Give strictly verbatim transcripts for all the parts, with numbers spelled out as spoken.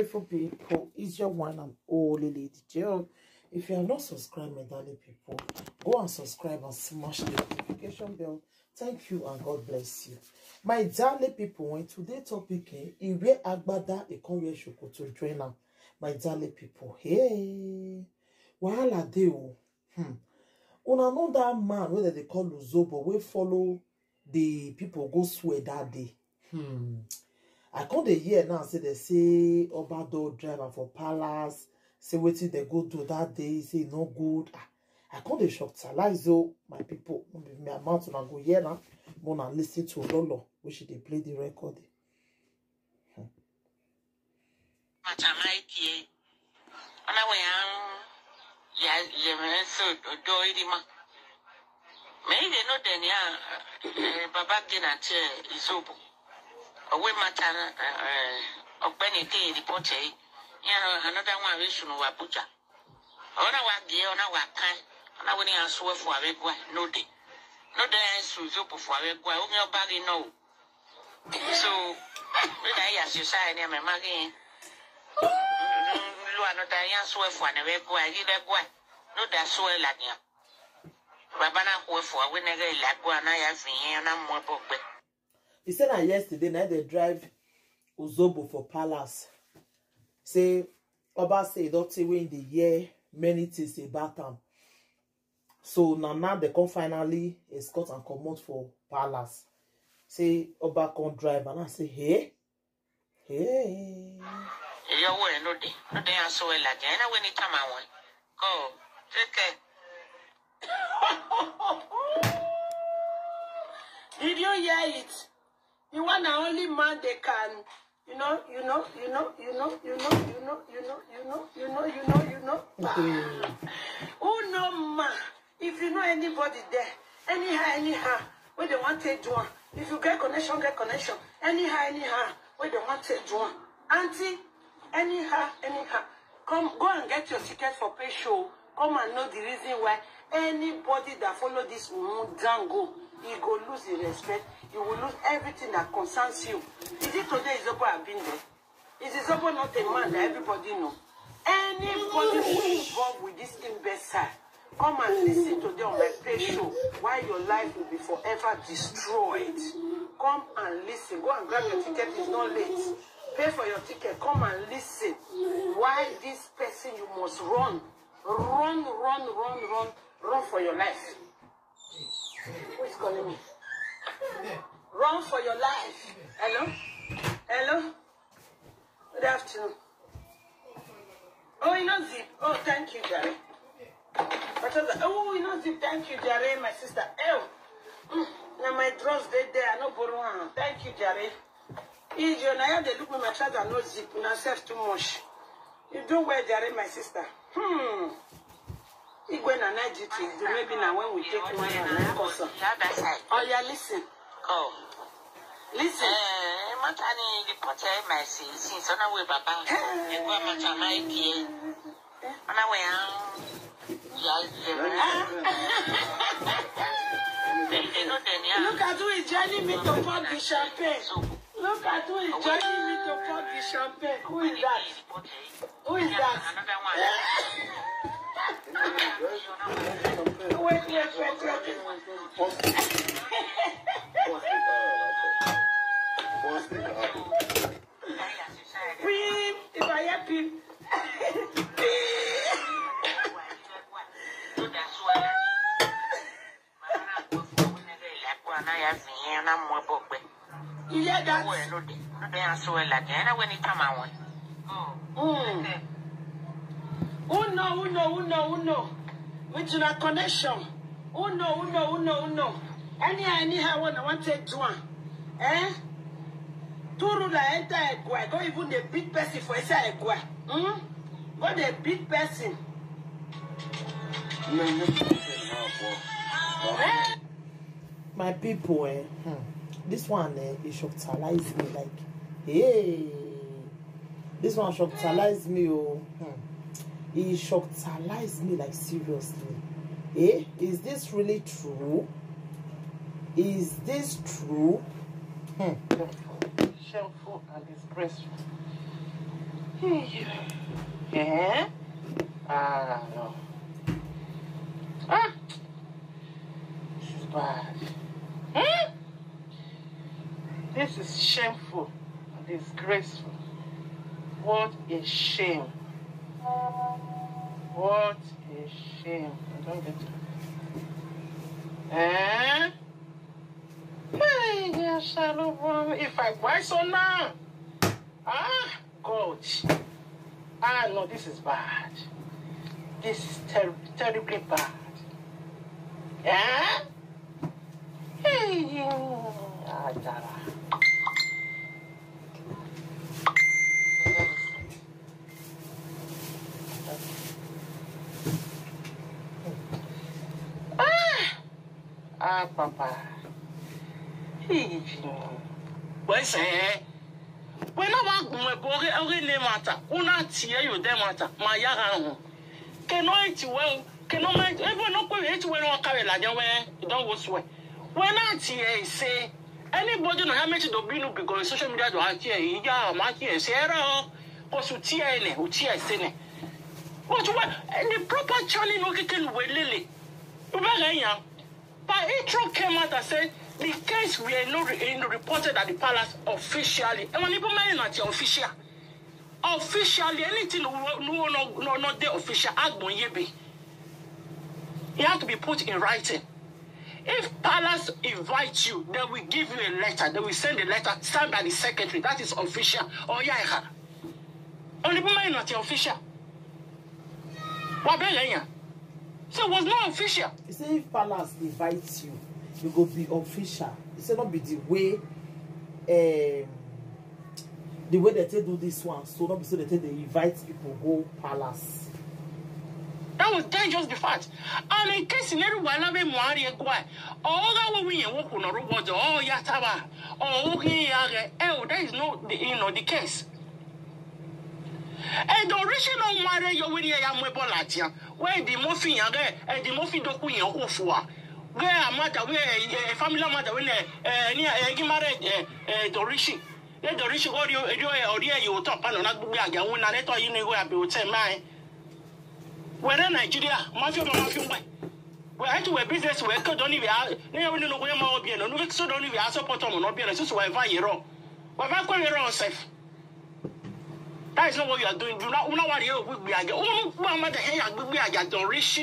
Beautiful people, it's your one and only Lady J. If you have not subscribed, my darling people, go and subscribe and smash the notification bell. Thank you and God bless you. My darling people, when today topic, eh, he wear agbada, he come wear shokoto join am. My darling people, hey, wahala dey o. Hmm. Una know that man wey dem dey call Uzobo wey follow the people go swear that day. Hmm. I come dey hear now say they say Oba don drive am for palace, say wetin dem go do that day, say e no good. Ah, I come dey shock. Alize o, my people, no be me amount una go hear now. Una listen to Lolo wey she dey play the record. Mata Mike ye. Ona we an ya ye me so do iri ma. Me ide no de ni a, eh, baba gina che Izobo. Owe mata, eh, eh, Ogbeni te report e. Ya no, another one we sunu wa Abuja. Ona wa ge, ona wa kan. Ona we ni an suwe fu awe gwa, no de. No de an su Izobo fu awe gwa. O mi oba ri no. So, we da ya si sa ni me magi. Lu ano da ya suwe fu ane we gwa, gi le gwa. No da suwe la ni. Baba na kuwe fu awe ne ge la gwa na ya fi yen na mo bo gbe. He say na yesterday na they drive Uzobo for palace. Say Oba say e don tey wey dey hear many things about am. So na now they come finally escort and comot for palace. Say Oba come drive and I say, hey, hey. Yo we no de, no de an suwe la ge. Na we ni tama won. Go, take care. Did you hear it? The one and only man they can, you know, you know, you know, you know, you know, you know, you know, you know, you know, you know, you know. Who know man? If you know anybody there, anyhow, anyhow, where they want to do one. If you get connection, get connection. Anyhow, anyhow, where they want to do one. Auntie, anyhow, anyhow, come go and get your ticket for pay show. Come and know the reason why anybody that follow this Umu Dango, he go lose the respect. You will lose everything that concerns you. Is it today Izobo have been there? Is Izobo not a man that everybody know? Anybody who involved with this imbecile, come and listen today on my pay show. Why your life will be forever destroyed. Come and listen. Go and grab your ticket. It's not late. Pay for your ticket. Come and listen. Why this person you must run, run, run, run, run, run for your life. Who is calling me? Run for your life. Hello? Hello? Good afternoon. Oh, you know zip. Oh, thank you, Jerry. But I was like, oh, you know zip. Thank you, Jerry, my sister. Oh, mm, now my drawers they there. I no borrow one. Thank you, Jerry. Ijo, now they look me my trouser no zip. Now self too much. You do well, Jerry, my sister. Hmm. Igwe na night duty do maybe na when we take one and nine cousin. Oh yeah, listen. Oh. Listen. Eh, matani the pote my si si so na we baba. E gwa mata Mike ye. Ona we an ya ye. They no de ni a. Look at who is joining me to pop the champagne. Look at who is joining me to pop the champagne. Who is that? Who is that? Another one. Wait, wait, wait, wait. Pim, if I hear pim. You hear that? Mm. Who know, who know, who know, who know? With your connection. Who know, who know, who know, who know? Anyhow, anyhow, when I want to do one. Eh? Two ruler enter Egua, go even the big person for inside Egua. Hmm? Go the big person. My people, eh? Hmm. This one, eh, it shockalize me like, hey. This one shockalize me, oh. Hmm. It shockalize me like seriously. Eh? Is this really true? Is this true? Hmm. Shameful and disgraceful. Eh? Ah, no. Ah, this is bad. Hmm? This is shameful and disgraceful. What a shame. What a shame. I don't get it. Eh? Hey, yes, I don't want. If I buy so now, ah, God. Ah, no, this is bad. This is ter- terribly bad. Eh? Hey, ah, Jara. Ah, ah, Papa. Hey, Jimmy. Where's eh? When I want my boy, okay, name matter. Una tie you dem matter. My yaga. Cannot eat well. Cannot mind. Everyone no go eat well. No carry like that. When don't go swear. When I tie say anybody no how much to be no because social media do atie. Yeah, ma tie say era o. Cause you tie ne, you tie say ne. But what? And the proper channel no can we lily. You better yeah. But Itro came out and said the case were not re- reported at the palace officially. And when people mind not official, officially anything no no no no not the official. Agbon yebe. It has to be put in writing. If palace invites you, they will give you a letter. They will send a letter signed by the secretary. That is official. Oh yeah, only people mind not official. What be So it was not official. He say if palace invites you, you go be official. He say not be the way um, the way they take do this one. So not be so they take they invite people go palace. That was that just the fact. And in case in every one of them worry why all that we we walk on a road or yataba or okay, oh, that is not the you know the case. And the original marry you when you are more Where the more thing you get, and the more thing don't queen your for. Where a mother, where a family mother, when eh, near a marriage, eh, the rich. Let the rich go you or you top and not be again when I let you know where I be with my. Where Nigeria, mafia, mafia, where. Where I do a business where could don't even, never know where my own, no, so don't even support on, not be a so wherever you're wrong. Wherever you're wrong, safe. That is not what you are doing. Do not know what you will be again. Oh, no, what am I the hell? I will be again. Don't rich.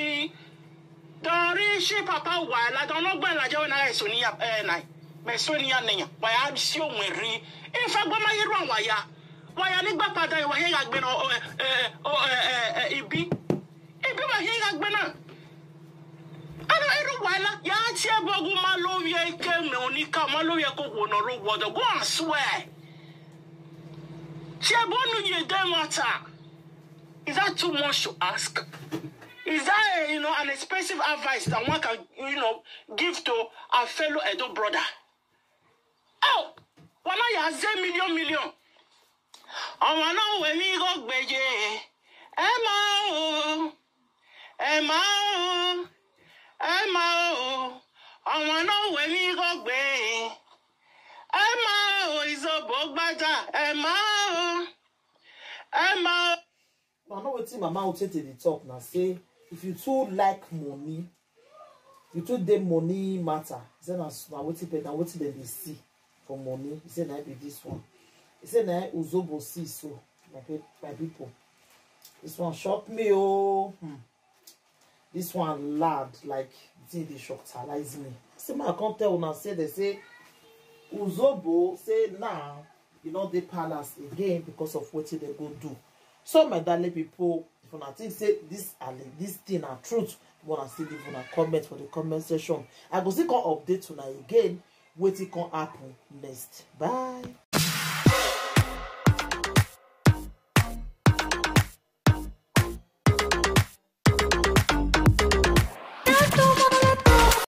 Don't rich, Papa. Why? I don't know when I join. I so near, eh, night. My so near name. Why I'm so weary. If I go my year one, why? Why I need Papa that why I got no, oh, eh, oh, eh, eh, eh, it be. It be my here, I got no. I don't know why. Ya tie bogu ma lo ye ke me onika ma lo ye ko wo no ro wo do go and swear. Tie bonu ye dem matter. Is that too much to ask? Is that a, you know an expensive advice that one can you know give to a fellow Edo brother? Oh, one ya say million million. Ọmọ náà wẹ̀ mí kó gbèjè. Ẹ máa o, ẹ máa o, ẹ máa o. Ọmọ náà wẹ̀ mí kó gbé. Ẹ máa o, ìzọ̀bọ̀ gbájà. Ẹ máa o, ẹ máa o. I know wetin Mama Otete dey talk na say if you too like money, you too dey money matter. He say na s- na wetin pe na wetin dem dey see for money. He say na be this one. He say na Uzobo see so my pe- my people. This one shock me oh. Hmm. This one loud like the thing dey shocktalize me. I say ma I come tell una say they say Uzobo say now you no dey palace again because of wetin dem go do. So my darling people, if una think say this ale this thing na truth, una still leave una comment for the comment section. I go still come update una again wetin come happen next. Bye.